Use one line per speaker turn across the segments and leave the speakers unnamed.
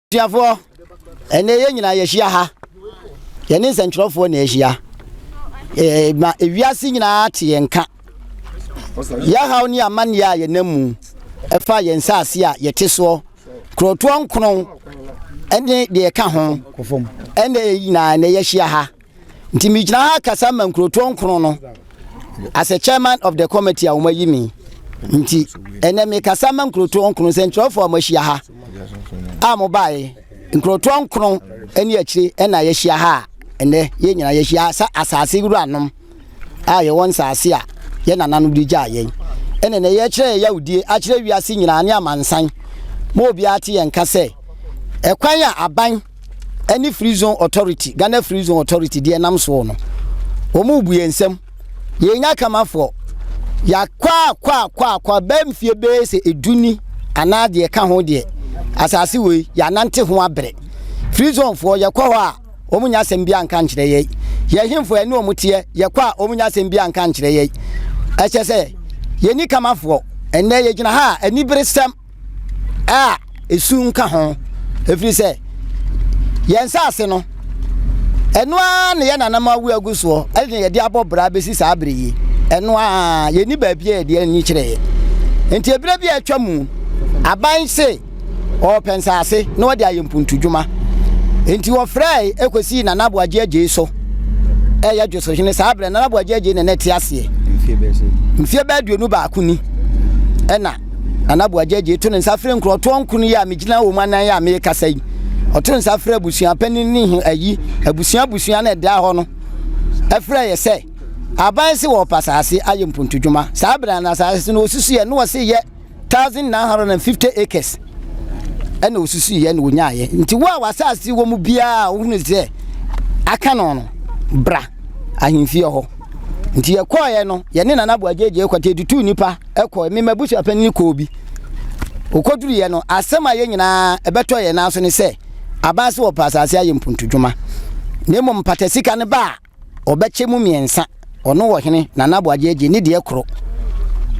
Abusuafoɔ, ɛnnɛ yɛn nyinaa yɛahyia ha. Yɛne nsɛntwerɛfoɔ na ahyia. Ma ewiase nyinaa te yɛn nka. Yɛhaw ne amanneɛ a yɛnam mu ɛfa yɛn nsaase a yɛte soɔ, kurotoɔ nkono ne deɛ ɛka ho, ɛnna yɛn nyinaa ɛnnɛ yɛahyia ha. Nti megyina ha kasa ma nkurotoɔ nkron no as a chairman of the committee a wɔayi me. Nti ɛnɛ mekasa ma nkurotoɔ nkron sɛnkyerɛwfoɔ a moahyia ha a mobaeɛ nkurotoɔ nkron ne akyire ɛna yɛahyia ha a ɛnɛ yɛn nyinaa yɛahyia sɛ asase wuranom a yɛwɔ nsase a yɛn nananom de gyaa yɛn ɛna ɛnɛ yɛkyerɛ yɛn yawdie akyerɛ wiase nyinaa ne amansan ma obiara te yɛn nka sɛ ɛkwan a aban ɛne Free Zone Authority, Ghana Free Zone Authority deɛ ɛnam soɔ no, wɔn rebu yɛn nsam. Yɛnya kamafoɔ. Yɛakɔ akɔ akɔ akɔ bɛɛ mfie bɛyɛ sɛ edu ni anaa deɛ ɛka ho deɛ asase wei yɛanante ho abrɛ. Free Zone foɔ yɛkɔ hɔ a wɔn nya asɛm bi anka nkyerɛ yɛn. Yɛn hemfo ɛne wɔn teɛ yɛkɔ a wɔn nya asɛm bi anka nkyerɛ yɛn. Ɛkyɛ sɛ yɛni kamafoɔ. Ɛnnɛ yɛgyina ha a aniberesɛm a esu nka ho, ɛfiri sɛ yɛn nsaase no, ɛno ara na yɛn nananom awu agu soɔ, ɛna yɛde abɔ bra bɛsi saa bere yi. Ɛno ara, yɛnni baabi a yɛde ani kyerɛeɛ. Nti ebire bi a atwa mu, aban se ɔrepɛ nsaase na wɔde ayɛ mpuntudwuma. Nti wɔfrɛe ɛkɔsii Nana Aboagye Agyei so, ɛyɛ Dwosohene saa berɛ Nana Aboagye Agyei na na ɛte aseɛ. Mfeɛ bɛyɛ 21 ni ɛna Nana Boagye Agyei to ne nsa frɛ nkurɔtoɔ nkono yi a megyina wɔn anan yi a merekasa yi. Ɔto nsa frɛ abusua panin ne ayi abusua abusua na ɛda hɔ no ɛfrɛ yɛ sɛ aban se wɔpɛ asase ayɛ mpuntudwuma. Saa berɛ no asase no wɔsusu yɛ na wɔse yɛ 1950 acres ɛna wɔsusu yɛ na wɔnyaayɛ. Nti wo a w'asase wɔ mu biara a wohunu sɛ aka no no bra ahemfie hɔ. Nti yɛkɔɔeɛ no yɛne Nana Boagye Agyei kɔte yɛtutuu nnipa kɔe. Me m'abusuapanin kɔɔ bi. Ɔkɔduruiɛ no, asɛm a yɛn nyinaa ɛbɛtɔ yɛn nan so ne sɛ, aban sɛ wɔpɛ asase ayɛ mpuntudwuma. Na mmom mpata sika no ba a, ɔbɛkyɛ mu mmiɛnsa. Ɔno ɔhene, Nana Aboagye Agye, ne deɛ koro.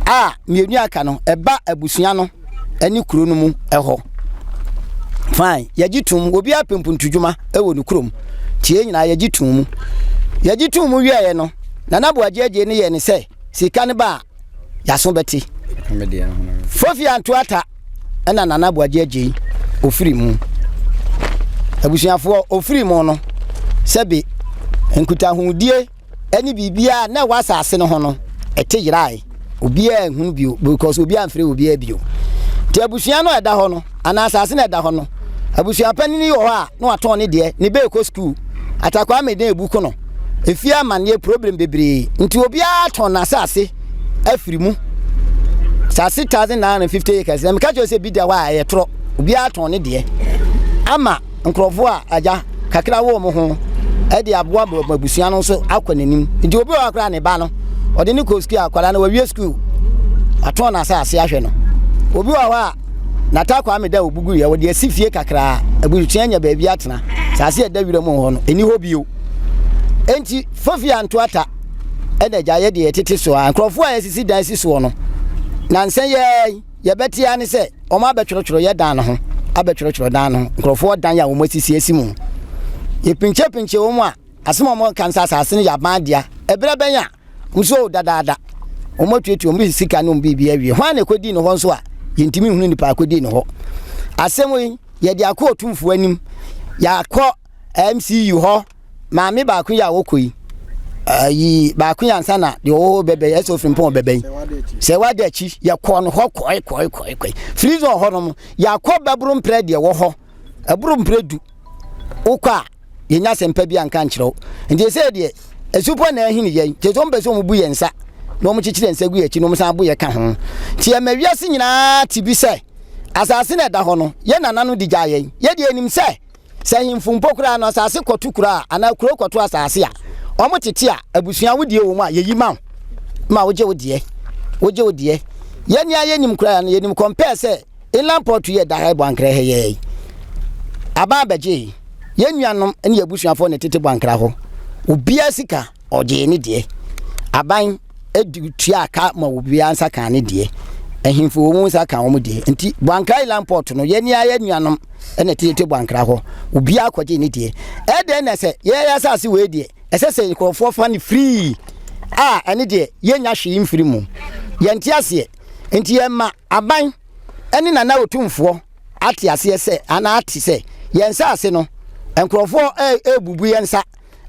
A mmienu a aka no, ɛba abusua no ne kuro no mu hɔ. Fine, yɛgye tom. Obiara pɛ mpuntudwuma wɔ ne kurom. Nti yɛn nyinaa yɛgye tom mu. Yɛgye tom mu wieeɛ no, Nana Aboagye Agye no yɛɛ ne sɛ, sika no ba a, yaso bɛte. Fofi anto ata ɛna Nana Aboagye Agyei ofiri mu. Abusuafoɔ ofiri mu no sɛbe nkutahodie ɛne biribiara na ɛwɔ asase no ho no ɛte yerae. Obiara nhunu bio because obiara mfrɛ obiara bio. Nti abusua no a ɛda hɔ no anaa asase no a ɛda hɔ no abusua panin wɔ hɔ a na watɔn ne deɛ ne bɛ rekɔ sukuu atakwaa meden ebu ko no efie amaneɛ problem bebree nti obiara tɔn n'asase afiri mu asase 1950 acres na meka kyerɛ sɛ bi da hɔ a ɛyɛ torɔ obiara tɔn ne deɛ ama nkurɔfoɔ a agya kakra wɔ wɔn ho ɛde aboa abusua no nso akɔ n'anim nti obi wɔ hɔ koraa ne ba no ɔde ne kɔ sukuu akwadaa no wawie sukuu atɔn n'asase ahwɛ no obi wɔ hɔ a Nata Kwame da obugu yɛ wɔde asi fie kakraa abusua nya baabi atena saase ɛda wira mu hɔ no ɛni hɔ bio enti fofi anto ata ɛna agya yɛ deɛ ɛtete so a nkurɔfoɔ a yɛsisi dan si soɔ no nansa yɛ yɛbɛte ara ne sɛ wɔn abɛtwerɛtwerɛ yɛ dan no ho abɛtwerɛtwerɛ dan no ho nkurɔfoɔ dan a wɔn asisi asi mu yɛpinkyɛpinkyɛ wɔn a asɛm a wɔn ka nsa asase no yɛ aban dea ɛberɛ bɛn a Nso dadaada, wɔatuatua wɔn sika ne wɔn biribi awie. Hwan na ɛkɔdii ne hɔ nso a yɛntumi nhunu nipa akɔdii ne hɔ. Asɛm yi, yɛde akɔ otumfoɔ anim, yɛakɔ MCU hɔ, maame baako yi a wɔkɔ yi, ayi baako yi ansa na deɛ ɔwɔ hɔ bɛbɛ ɛsɛ ofiri mpɔn bɛbɛ yi sɛ wada akyi yɛkɔɔ no hɔ kɔe kɔe kɔe kɔe firi zone hɔ nom yɛakɔ bɛboro mprɛ deɛ wɔ hɔ ɛboro mprɛ du wokɔ a yɛnya asɛmpa bi anka nkyerɛ wo nti ɛsɛ deɛ asupɔ na ahini yɛn nti sɛ wɔmpɛ sɛ wɔbu yɛn nsa na wɔkyekyere yɛn nsa gu yɛn akyi na wɔsan bo yɛ ka ho nti ɛma wiase nyinaa te bi sɛ asase na ɛda hɔ no yɛn nana no de gyaa yɛn yɛdeɛ anim sɛ sɛ ahemfo mpo koraa no asase kɔto kuro a anaa kuro kɔto asase a wɔn tete a abusua wodeɛ wɔ mu a yɛyi ma wo ma wogye wo deɛ wogye wo deɛ yɛn nea yɛnim koraa no yɛnim kɔmpɛɛ sɛ Inland port yɛ da ha bɔ ankrɛ ha yɛi. Aban abɛgyee yɛn nuanom ne yɛn abusuafoɔ ne tete bɔ ankra hɔ. Obiara sika ɔgyee ne deɛ. Aban di tuaa ka ma obiara nsa kaa ne deɛ. Ahemfo wɔn nsa ka wɔn deɛ. Nti Boankra Island Port no, yɛn ara yɛn nuanom na ɛtete Boankra hɔ. Obiara kɔgye ne deɛ. Ɛdɛn na sɛ yɛn asase wei deɛ, ɛsɛ sɛ nkurɔfoɔ fa no firii a ɛne deɛ yɛnnya hwee mfiri mu. Yɛnte aseɛ. Nti yɛma aban ne Nana Otumfoɔ ate aseɛ sɛ anaa ate sɛ yɛn nsaase no, nkurɔfoɔ ɛrebubu yɛn nsa.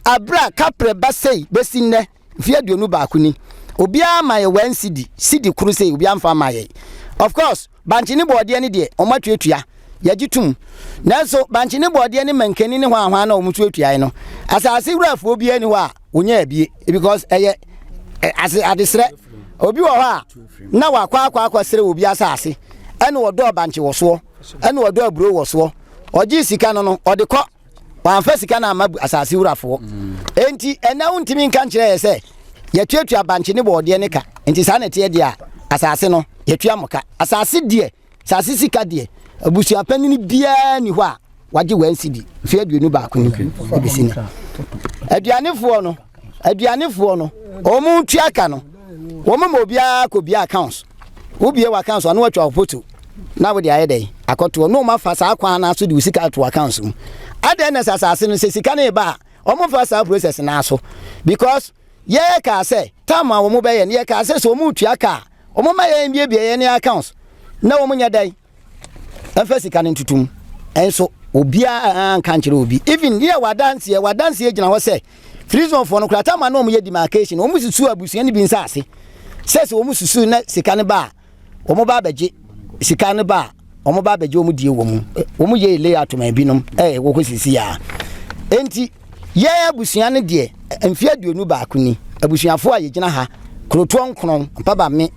Aberɛ a kaprɛ ba sei bɛsi nnɛ, mfeɛ 21 ni, obiara ma yɛ one cedi, cedi koro sei, obiara mfa mma yɛn. Of course, bankye ne bɔɔdeɛ no deɛ, wɔn atuatua, yɛgye tom. Nanso, bankye ne bɔɔdeɛ ne mankani ne hwanhwan na wɔn tuatuae no, asase wurafoɔ biara ni hɔ a wɔnya abie, because ɛyɛ ase adesrɛ. Obi wɔ hɔ a, na wakɔ akɔ akɔsrɛ obi asase, ɛna ɔdɔɔ bankye wɔ soɔ, ɛna ɔdɔɔ aburo wɔ soɔ. Ɔgyee sika no no, ɔde kɔ. Wamfa sika no amma asase wurafoɔ. Enti ɛnɛ wontumi nka nkyerɛ yɛ sɛ yɛtuatua bankye ne bɔɔdeɛ ne ka. Nti saa na ɛteɛ deɛ a, asase no, yɛtua mo ka. Asase deɛ, asase sika deɛ, abusua panini biara nni hɔ a wagye wɔn sidi mfeɛ 21 ni ɛbɛsi nnɛ. Aduanefoɔ no, aduanefoɔ no, wɔn tua ka no, wɔn ma obiara kɔbia accounts. Wobie w'accounts a na watwa wo photo na wode ayɛ dɛn akɔtoɔ na wɔn afa saa kwan no so de wo sika ato accounts mu. Adɛn na sɛ asase no sɛ sika no reba a wɔn mfa saa process no so because yɛ kaa sɛ tam a wɔn bɛyɛ no yɛ kaa sɛ sɛ wɔn retua ka a wɔn ma yɛn biebie yɛn accounts na wɔn nyɛ dɛn ɛmfa sika no ntutum nso obiara nka nkyerɛ obi even yɛ wadanseɛ wadanseɛ gyina hɔ sɛ free zone foɔ no koraa tam a na wɔn yɛ demarcation wɔn susu abusua no bi nsa ase sɛ sɛ wɔn susu na sika no ba a wɔn ba abɛgye sika no ba a wɔn ba abɛgye wɔn die wɔ mu wɔn yɛ layout ma ebinom ɛyɛ wɔkɔ sisi ya enti yɛn abusua no deɛ mfeɛ 21 ni abusuafoɔ a yɛgyina ha kurotoɔ nkron mpabame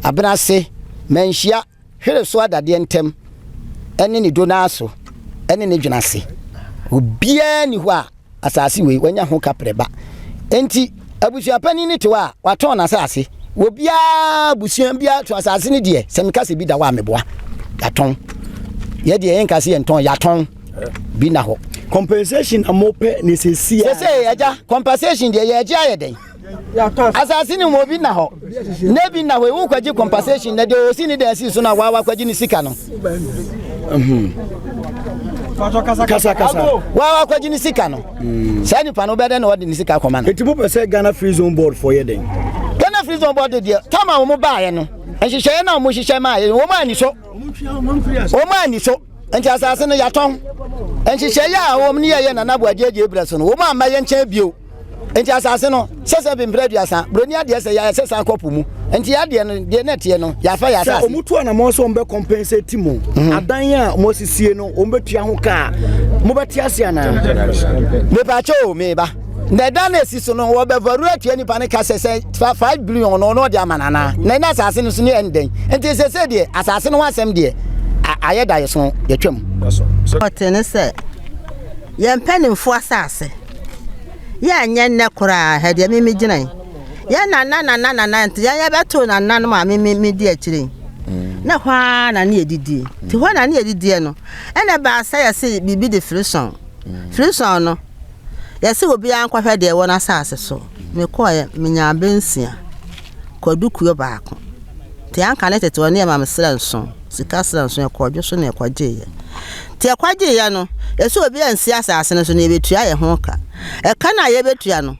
abenase manhyia Hwere so adadeɛ ntam ne ne donaaso ne ne dwenase. Obiara nni hɔ a asase wei wanya ho kaprɛ ba. Enti abusuapanin no te hɔ a watɔn n'asase. Obiara abusua biara to asase no deɛ sɛ meka sɛ bi da hɔ a meboa. Yɛatɔn. Yɛ deɛ yɛnka sɛ yɛntɔn yɛatɔn bi na hɔ.
Compensation na mopɛ ne sɛsi a.
Sɛsɛ agya compensation deɛ yɛgye ayɛ dɛn? Asase no mu obi nna hɔ na ebi nna hɔ ewu kwagye compensation na deɛ osi ne dan si so na wawa kwagye ne sika no.
Mhm. Kasa kasa.
Wawa kwagye ne sika no. Mm. Saa nipa no bɛdɛ na ɔde ne sika kɔma no.
Eti mo pɛ sɛ Ghana Free Zone Board fo yɛ dɛn?
Ghana Free Zone Board deɛ tam a wɔn baayɛ no nhyehyɛeɛ na wɔn hyehyɛ maa yɛ wɔn ani so wɔn ani so. Nti asase no yɛatɔn. Nhyehyɛeɛ a wɔn ne yɛyɛ Nana Aboagye Agyei berɛ so no wɔn amma yɛn nkyɛn bio. Nti asase no, sɛ sɛ mprɛ 30, buroni adeɛ sɛ yɛayɛ sɛ san kɔ po mu. Nti yɛ adeɛ no, deɛ na ɛteɛ no, yɛafa yɛ asase.
Sɛ wɔn tu anamɔn sɛ wɔn bɛ compensate mo, mhm. adan a wɔn asisie no, wɔn bɛtua ho kaa, mo bɛte ase anaa?
Mepaakyɛ o, meba. Na ɛdan na esi so no, wɔbɛvaru atua nipa no ka sɛ sɛ 5 billion no ɔno ɔde ama no anaa? Na ɛna asase no so ne ɛndɛn. Nti sɛ sɛ deɛ asase no ho asɛm deɛ ayɛ da yɛ so yɛtwam.
Ɔte ne sɛ yɛn mpanimfoɔ asase yɛ anyɛ nnɛ koraa ha deɛ mimi gyina yi yɛn nana nana nana nti yɛn yɛbɛto nananom a mimi mi di akyire yi na hɔ ara na ne yɛdidie nti hɔ na ne yɛdidie no ɛna baasa yɛse biribi de firisɔn firisɔn no yɛse obiara nkɔhwɛ deɛ ɛwɔ n'asase so mekɔɛ menyaa bɛnsia kwadu kuo baako nti anka ne tete hɔ ne yɛma me serɛ nson sika serɛ nson ɛkɔdwo so na ɛkɔgyeeɛ nti ɛkɔgyeeɛ no yɛsɛ obi ansi asase no so na yɛbɛtua yɛ ho ka ɛka no a yɛbɛtua no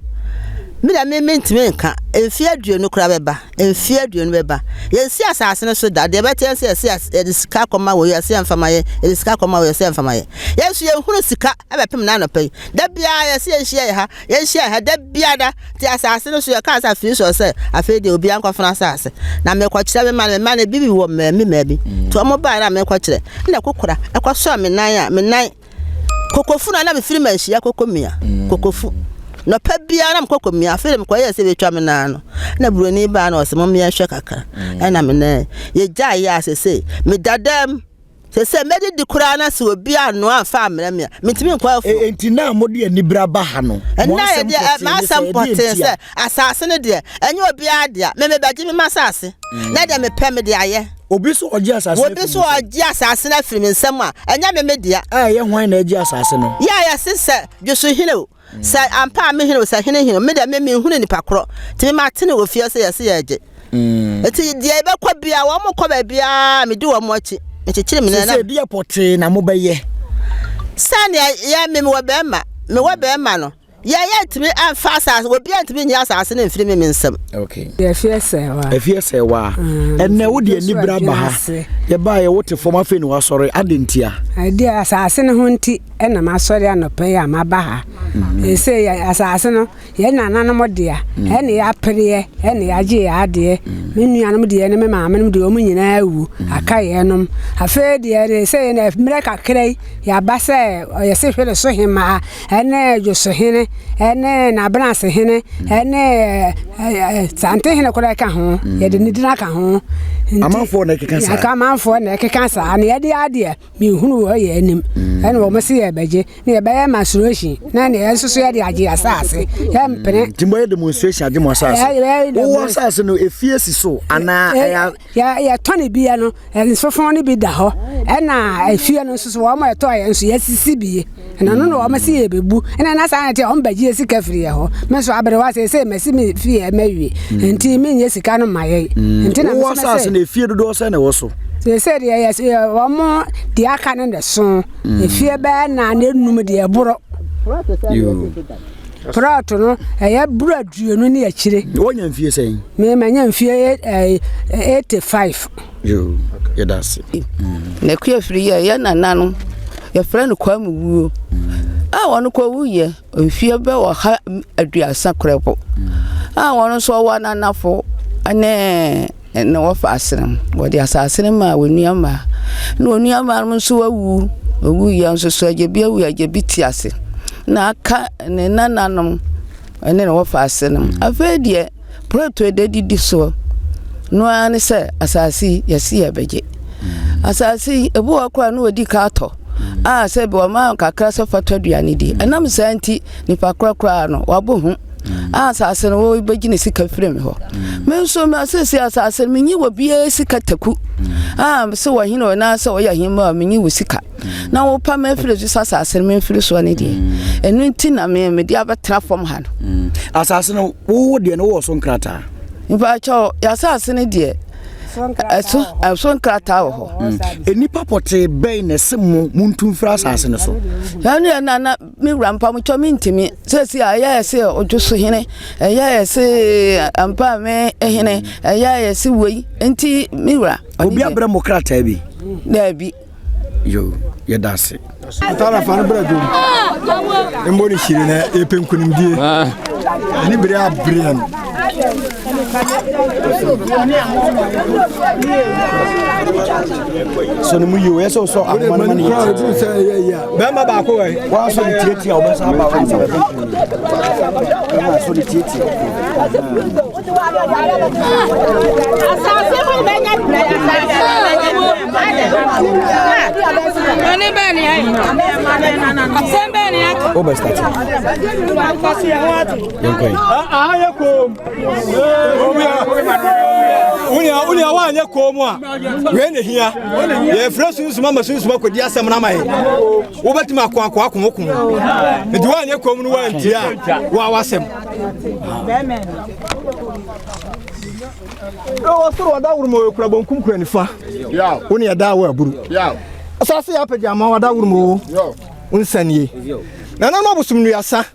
me da me mentumi nka mfeɛ 20 koraa bɛba mfeɛ 20 bɛba yɛnsi asase no so da deɛ ɛbɛteɛ sɛ yɛsɛ yɛde sika kɔma wɔ yɛsɛ yɛmfa yɛ yɛde sika kɔma wɔ yɛsɛ yɛmfa yɛ yɛn nso yɛnhunu sika ɛbɛpem n'anɔpa yi da biara yɛsɛ yɛnhyia yɛ ha yɛnhyia yɛ ha da biara da nti asase no so yɛkaa sɛ afei sɔ sɛ afei deɛ obiara nkɔfena asase na mekɔkyerɛ me ma no me ma no bi wɔ mmaami maabi nti wɔn baa na mekɔkyerɛ ɛna kokora ɛkɔsɔɔ me nan a me nan kokofu na na mefiri manhyia kokomia kokofu nɔpɛ biara na mekɔkɔ mia afei de mekɔyɛɛ sɛ bɛtwa me nan no na buroni baa na ɔsɛ mom yɛnhwɛ kakra ɛna me nan yɛgyae yɛ a sese meda dɛm sese mɛdidi koraa na sɛ obi anoa amfa ammrɛ me a mentumi nkɔ afuo.
Enti na mode anibere aba ha no, mo
ɛnna
asɛm
yɛde
pɔtee ne
m'asɛm
sɛ ɛdeɛn
pɔtee
ntia?
sɛ asase no deɛ ɛnyɛ obiara dea me mebɛgye me m'asase na deɛ mepɛ mede ayɛ.
Obi so ɔgye asase no
Obi
afiri
so
mo nsam.
ɔgye asase no afiri me nsam a ɛnyɛ me me dea.
A ɛyɛ hwan na agye asase no?
Yɛ a yɛse sɛ dwosohene o sɛ ampa a me hene o sɛ hene hene o me deɛ me menhunu nipa korɔ nti me matene wɔ fie sɛ yɛse yɛgye. Nti deɛ yɛbɛkɔ biara, wɔn kɔ baabiara, medi wɔn akyi. Mekyekyere me nan.
Sɛ deɛ pɔtee na mobɛyɛ.
Sɛnea yɛ me mewɔ bɛrima, mewɔ bɛrima no, yɛ yɛntumi amfa asase, obiara ntumi nyi asase no mfiri me me nsam.
Okay.
Efie Sɛwa.
Efie Sɛwa. Ɛnɛ wo deɛ anibere aba ha. Yɛbaa yɛ wote fam afei na wasɔre ade ntia.
Ɛdeɛ asase no ho nti ɛna masɔre anɔpa yi a maba ha. Ɛsɛ yɛ asase no Yɛn nananom dea, ɛne yɛapereɛ, ɛne yɛagye yɛn adeɛ. Me nuanom deɛ ne me maamenom deɛ, wɔn nyinaa awu, aka yɛnom. Afei deɛ, ne sɛ na mmerɛ kakra yi, yɛaba sɛ yɛse hwere so hemaa, ɛne dwosohene, ɛne n'abenasehene, ɛne santehene koraa ɛka ho, yɛde ne din aka ho.
Amanfoɔ na ɛkeka saa.
Amanfoɔ na ɛkeka saa, na yɛde adeɛ. Mehunu wɔ yɛn anim, ɛna wɔn se yɛbɛgye, na yɛbɛyɛ masturation, na nea yɛn nso so yɛde agye asase, yɛmpene.
Nti mo yɛ demonstration agye mo asase. Wowɔ asase no efie si so anaa ɛyɛ.
Yɛtɔ ne bia no, nsofo no bi da hɔ, ɛna efie no nso so wɔn a ɛtɔ yɛn nso yɛsisi bie. Ɛna no na wɔn se yɛbɛbu, ɛna na saa na ɛte wɔn bɛgye yɛ sika firi yɛ hɔ. Me nso aberewa seesei masi me fie mawie, nti menyɛ sika no ma yɛn. Nti na
Wowɔ asase no efie dodoɔ sɛn na ɛwɔ so?
Seesei deɛ yɛ yɛ wɔn deɛ aka no na ɛso. Mm. Efie bɛyɛ na ne num deɛ ɛboro. Prɔt no ɛyɛ buru aduonu ne akyire.
Wɔnya mfie sɛn?
Me manya mfie 85.
Yoo, yɛda ase.
Na kua firi yɛ yɛ nana no yɛfrɛ no Kwame Wuo a wɔn kɔ wuyɛ mfie bɛ 130 korɛ po a wɔn nso ɔwɔ ananafo ne Na wɔfa ase no, wɔde asase no maa wɔn nuammaa. Na wɔn nuammaa no nso awu. Wɔwuiɛ nso so, agya bi awu, agya bi te ase. Na aka ne nananom ne ne wɔfa ase no. Afei deɛ, prɛto a ɛdidi soɔ no ara ne sɛ asase yi, yɛse yɛbɛgye. Asase yi, ebi wɔ hɔ koraa na wɔdi ka atɔ a sɛ bi wɔma kakra sɛ fa tɔ aduane di. Ɛnam saa nti, nipa korɔ koraa no, wabɔ hu. a asase no wɔbɛgye ne sika firi me hɔ me nso masiesie asase no menyi wɔ biara sika taku a sɛ wɔhene wɔ na sɛ wɔyɛ ahemma a menyi wo sika na wopa me afiri so sɛ asase no memfiri soɔ no deɛ ɛno nti na me mede abɛtena fam ha no
asase no wowo deɛ no wowɔ so nkrataa
mpakyɛw yɛasase no deɛ ɛso ɛso nkrataa wɔ
hɔ nnipa pɔtee bɛn na ɛsɛ mo montu mfiri asase no so
ɛno yɛ nana Me wura mpamokyɛw mintumi. Seesei a ɛyɛ ayɛ sɛ odwo so hene, ɛyɛ ayɛ sɛ ampaame hene, ɛyɛ ayɛ sɛ wei nti me wura.
Obi abrɛ mo krataa bi?
Daabi.
Yo, yɛda ase.
Atara fa no brɛ dwom. Mbɔ ne hyire na yɛpɛ nkonimdie. Ɛne bere abereɛ no.
Sɔ ne mu yie o, yɛ sɛ wosɔ ahoma no ma ne yɛ.
Bɛrima baako wɔ yi.
Wɔasɔ ne tietia a wɔbɛsa aba wɔn nsa bɛbɛ. Ɛna asɔ ne tietia.
Asase mu bɛnya brɛ asase
Ɛne bɛn ni ayɛ? Asɛm bɛn ni aka?
Wo bɛ start. Yɛn kɔ yi.
Aha yɛ koom. Wunia wunia wa nyɛ koom a. Wei na ehia. Yɛfrɛ sunsum ama sunsum akɔdi asɛm no ama yɛ. Wobɛtumi ako ako ako wo ko. Nti woanyɛ komm no woantie a, woa w'asɛm. Wɔ soro ɔda woroma o, kura bonkum kura nifa. Wo ne ɛda wɔ aburu. Asase yɛ apagya ama wada woroma o. Wo nsa nie. Nananom abosom nnuasa.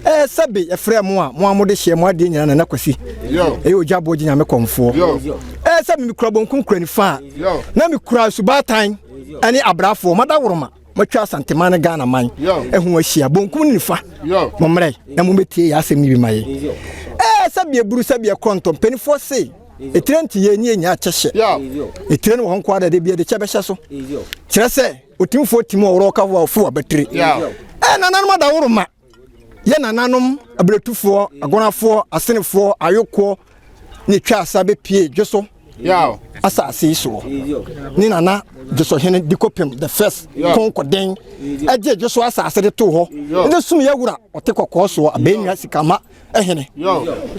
Ɛɛ sɛbe yɛfrɛɛ mo a mo a mode hyeɛ mo adeɛ nyinaa Nana Kwasi ɛyɛ ogya boɔ gye nyame kɔmfoɔ. Ɛɛ sɛbe mekura bonkum kura nifa a na mekura subaatan ɛne abrafoɔ madaworoma matwa Asanteman ne Ghana man ɛho ahyia bonkum ne nifa mo mmerɛ na mo bɛtie yɛ asɛm no bi ma yɛ. Ɛɛ sɛbe eburu sɛbe ɛkorɔntɔ mpanifoɔ se etire nte yɛ ni enya kyɛhyɛ etire no wɔ hɔ nko ara de bi ɛde kyɛ bɛhyɛ so kyerɛ sɛ Otimfoɔ tim ɔworɔ ɔkafo a ɔfo abatire. Ɛ nananom adaworoma yɛ nananom abiretufoɔ, agonafoɔ, asenefoɔ, ayokoɔ ne twa asa bɛpie dwoso asase yi soɔ ne nana dwosohene de kɔpem the first konkɔden ɛgye dwoso asase de too hɔ ne som yɛ wura ɔte kɔkɔɔ soɔ abɛnua sikama ɛhene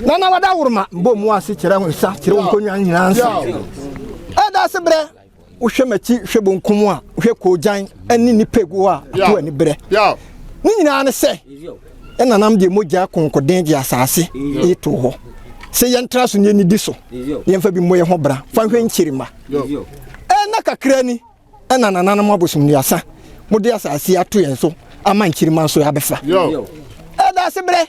nana wadaworoma mbɔ mu ase kyerɛ ho nsa kyerɛ wo nkonnwa nyinaa nsa ɛda ase berɛ Wohwɛ m'akyi hwɛ bonkum a, wohwɛ koogyan ne nnipa egu hɔ a, ato ani berɛ. Ne nyinaa ne sɛ, ɛnanam deɛ mogya konkoden gye asase yi too hɔ. Sɛ yɛntra so ne yɛnidi so, yɛmfa bi mmɔ yɛn ho bra, fa nhwɛ nkyirimma. Ɛna kakra ni ɛna nananom abosomnuasa mode asase ato yɛn so ama nkyirimma nso yɛabɛfa. Ɛda ase berɛ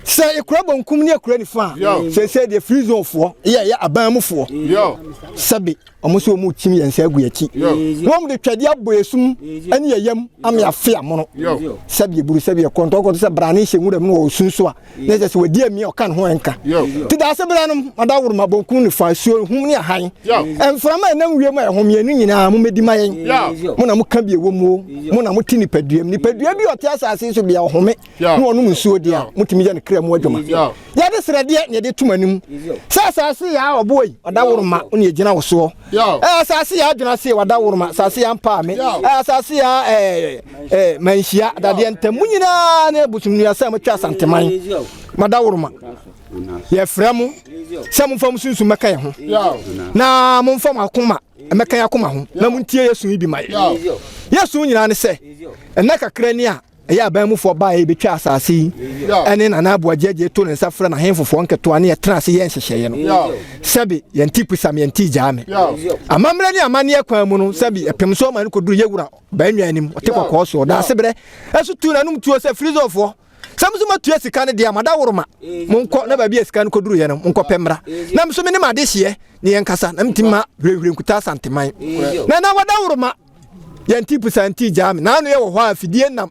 sɛ ekura bonkum ne ekura nifa a, seesei deɛ free zone foɔ yɛ ɛyɛ aban mu foɔ sɛbe wɔn nso wɔn rekyim yɛn nsa agu yɛn akyi na wɔn de twɛdeɛ abɔ yɛn sum ne yɛn yam ama yɛafe amono sɛbe eburu sɛbe ɛkɔntɔ kɔntɔ sɛ brane hyɛ nwura mu na wɔresu nso a na ɛsɛ sɛ wɔdi ami a ɔka ne ho ɛnka ti daase berɛ no madaworo ma bonkum ne fa asuo hum ne ahan mframa ɛnam wiem a ɛho mmienu nyinaa mo mɛdi ma yɛn mo na moka bi ɛwɔ muo mo na mote nipadua mu nipadua bi ɔte asase so bia ɔhome na ɔnom nsuo deɛ a motumi yɛ no kra mu adwuma yɛde srɛdeɛ na yɛde tom anim sɛ asase yɛ a ɔboɔ yi ɔdaworo ma wo ne yɛgyina wo soɔ asase yɛ adwena se wadaworo ma asase yɛ ampaa me asase yɛ manhyia dadeɛ ntam mo nyinaa ne abosomnua sɛ motwa asanteman madaworo ma yɛfrɛ mo sɛ momfa mo sunsum mɛka yɛ ho na momfa mo akoma mɛka yɛ akoma ho na montie yɛ su yi bi ma yɛ yɛ su nyinaa ne sɛ ɛnɛ kakra ni a Ɛyɛ aban mufoɔ baeɛ bɛtwaa asase yi ɛne Nana Aboa Gyagye to ne nsa frɛ n'ahenfofoɔ nketewa ne yɛtena ase yɛ nhyehyɛeɛ no. Sɛbe yɛnte pusam yɛnte gyaa me. Amammerɛ ne amanneɛ kwan mu no sɛbe ɛpem so ɔma no kɔduru yɛwura Baanwa anim ɔte kɔkɔɔ soɔ Daasebrɛ ɛso tuu n'anom tuo sɛ Frizonfoɔ sɛ mo nso moatua sika no deɛ a moadaworoma monkɔ na baabi a sika no kɔduruiɛ no monkɔpɛ mmra na me nso me ne m'adehyeɛ ne yɛnkasa na mentumi ma hwirehwire nkuta Asanteman na na wadaworoma Yɛn ti pusa nti gyaa me. N'ano yɛ wɔ hɔ a fidie nam.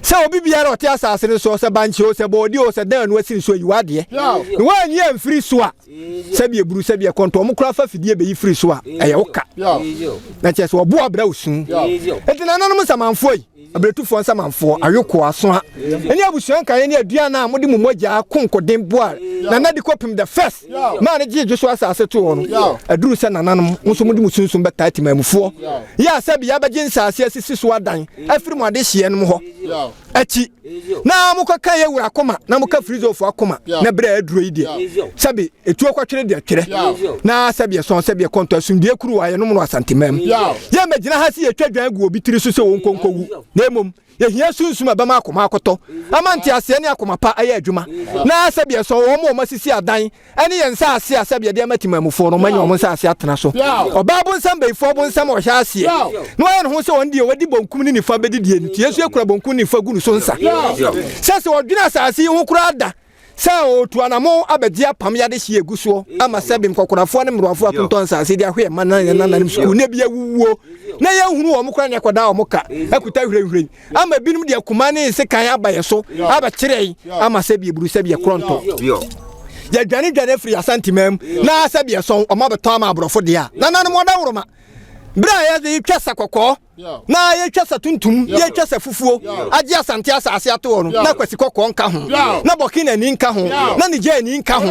Sɛ obi biara ɔte asase no soɔ, sɛ bankye o, sɛ bɔɔdeɛ o, sɛ dan no asi ne so ayi w'adeɛ. Na woanyi amfiri so a, sɛbi eburu, sɛbi ɛkɔntɔ, wɔn koraa fa fidie bɛyi firi so a, ɛyɛ wo ka. Na kyerɛ sɛ wɔboa brɛ wo su. Enti nananom nsamanfoɔ yi, Abiretufoɔ nsamanfoɔ, awekoɔ, asoa, ne abusua nkaeɛ ne aduan a mode mo mogya ko nkoden boa Nana de kɔpem the first maa no gyee dwoso asase too hɔ no, aduru sɛ nananom, mo nso mode mo sunsum bɛtaa temanmufoɔ yɛ a sɛbi yɛabɛgye nsase asisi so adan afiri mo adehyeɛ nom hɔ akyi na mokɔka yɛ wura akoma na moka firizofoɔ akoma na berɛ a aduro yi deɛ sɛbi Etuo kɔtwere deɛ twerɛ na sɛbi ɛsɔn sɛbi ɛkɔntɔ asomdue kuruwa yɛnom no Asanteman mu. Yɛmmɛgyina ha sɛ yɛtwa dwan gu obi tiri so sɛ ɔnkɔ nkɔwu na mmom yɛhia sunsum a ɛbɛma akoma akɔtɔ ama nteaseɛ ne akoma pa ayɛ adwuma na sɛbi ɛsɔn wɔn a wɔasisi adan ne yɛn nsaase a sɛbi yɛde ama temanmufoɔ no wɔanya wɔn nsaase atena so. Ɔbaa bonsam bayifoɔ bonsam a ɔhyɛ aseɛ na wayɛ ne ho sɛ ɔno deɛ wadi bonkum ne nifa bɛdi deɛ nti yɛn nso yɛkura bonkum ne nifa gu no so nsa sɛ sɛ ɔdwene asase yi ho koraa da Sɛ ɔretu anamɔn abɛgye apam yi adehyeɛ agu soɔ ama sɛbe nkɔkorafoɔ ne mmerewafoɔ atontɔn nsase de ahwɛ mma na yɛn nananom sukuu na ebi awuwuo na yɛnhunu wɔn koraa ne akɔdaa wɔn ka akuta hwirenhwiren ama ebinom de akuma ne nsekan aba yɛ so abɛkyerɛ yi ama sɛbi eburu sɛbi ɛkorɔntɔ yɛdwane dwane afiri Asanteman mu na sɛbi ɛsɔn wɔn abɛtɔn ama aborɔfo deɛ a nananom wɔdawuroma berɛ a yɛde twa sa kɔkɔɔ na yɛtwa sa tuntum, yɛtwa sa fufuo, agye Asante asase ato hɔ no, na Kwasi Kɔkɔɔ nka ho, na Burkinani nka ho, na Nigerni nka ho.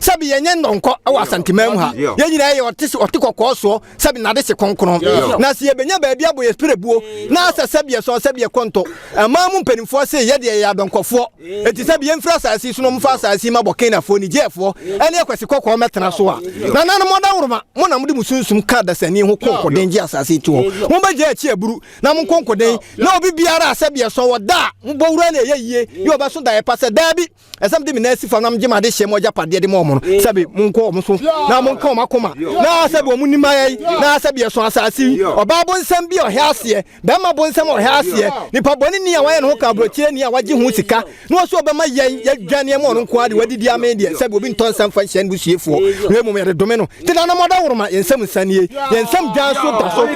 Sɛbi yɛnyɛ nnɔnkɔ wɔ Asanteman mu ha. Yɛn nyinaa yɛ ɔte ɔte kɔkɔɔ soɔ, sɛbi n'ade hye kronkron. Na sɛ yɛbɛnya baabi abɔ yɛn pirebuo, na asɛ sɛbi ɛsɔn sɛbi ɛkɔntɔ. Ɛman mu mpanimfoɔ se yɛ deɛ yɛyɛ adɔnkɔfoɔ. Enti sɛbi yɛmfiri asase yi so na wɔmfa asase yi ma Burkinafoɔ, Nigerfoɔ, ɛne Akwasi Kɔkɔɔ mmɛtena so a. Nananom adaworoma, mo na mode mo sunsum ka adasani ho ko nkoden gye asase yi to hɔ. Mommɛgyae akyi aburu na monko nkoden, na obi biara a sɛbi ɛsɔ wɔ da a mobɔ wura na ɛyɛ yie yi ɔbɛso daeɛ pa sɛ, Daabi, ɛsɛ mede me nan si fam na megye m'adehyeɛ mu agyapadeɛ de ma wɔn no, sɛbi monkɔ wɔn so na monka wɔn akoma, na sɛbi wɔn nnim ayɛn, na sɛbi ɛsɔ asase yi. Ɔbaa bonsam bi a ɔhɛ aseɛ Bɛrima bonsam a ɔhɛ aseɛ, nipa bɔne ni a wayɛ ne ho ka aburokyire ni a wagye ho sika na ɔsɛ ɔbɛma yɛn yɛadwa nneɛma ɔno nko ara de wadidi amee deɛ sɛbi obi ntɔ nsa mfa nhyɛ ne busuefoɔ na mmom yɛde dome no te nanom ɔdaworoma yɛn nsam nsa nie yɛn nsam dwan so da so.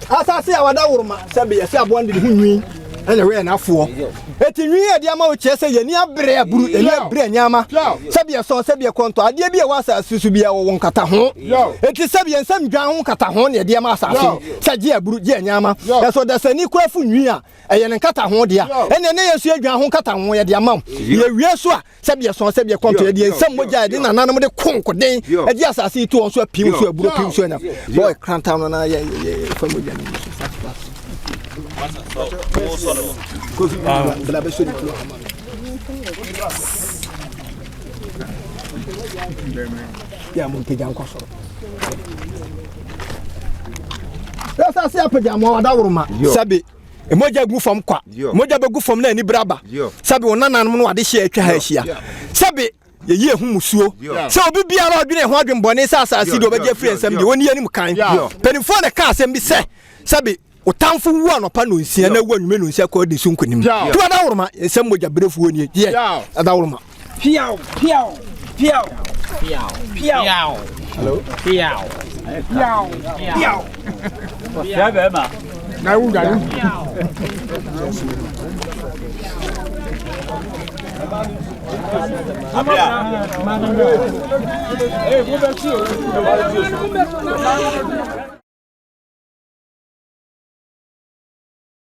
Asase a wɔada woroma sɛ beyɛ sɛ aboa no de ne ho nwi ɛna ɛwɛ yɛn afoɔ. Eti nwi yɛ de ama wo kyerɛ sɛ yɛni abere aburu, yɛni abere nneɛma. Sɛbi ɛsɔn, sɛbi ɛkɔntɔ, adeɛ bi a ɛwɔ asase so biara wɔwɔ nkataho. Eti sɛbi yɛn nsam dwan ho nkataho na yɛde ama asase sɛ gye aburu, gye nneɛma. Ɛsɛ ɔdasani kura fo nwi a ɛyɛ ne nkataho dea. Ɛnna ɛnɛ yɛn nso yɛdwan ho nkataho yɛde ama wo. Yɛwie so a Sɛdeɛ ɛsɔn, sɛdeɛ ɛkɔntɔ, yɛde yɛn nsam mogya a yɛde nananom de ko nkoden gye asase yi to wɔn so apim so aburo pim so anyam. Bɔɔ krantam no na yɛ yɛ fa mogya no so fast fast. Kofi bla bɛ so ne tuo ama no. Yɛ mo mpagya nkɔ soro. Yɛ asase apagya mo adaworoma sɛbe. Mogya gu fam kwa. Mogya bɛgu fam na anibere aba. Sɛbe wo nananom no adehyeɛ atwa ha ahyia. Sɛbe yɛyi ehu musuo. Sɛ obi biara ɔdwene ho adwenbɔne sɛ asase deɛ ɔbɛgye afiri nsam deɛ, ɔnni anim kan. Mpanimfoɔ na ɛka asɛm bi sɛ, sɛbe wo tamfo wu anɔpa nonsia na wu anwummerɛ nonsia kɔ adi so nkonim. Tu adaworoma, nsɛm mogyaberefoɔ nie. Gyeɛ adaworoma.
Piaw, piaw, piaw, piaw, piaw, piaw, piaw, piaw. Ɔsɛ bɛrima. Na ewu gari. Abia. Ee, mo bɛ ti o.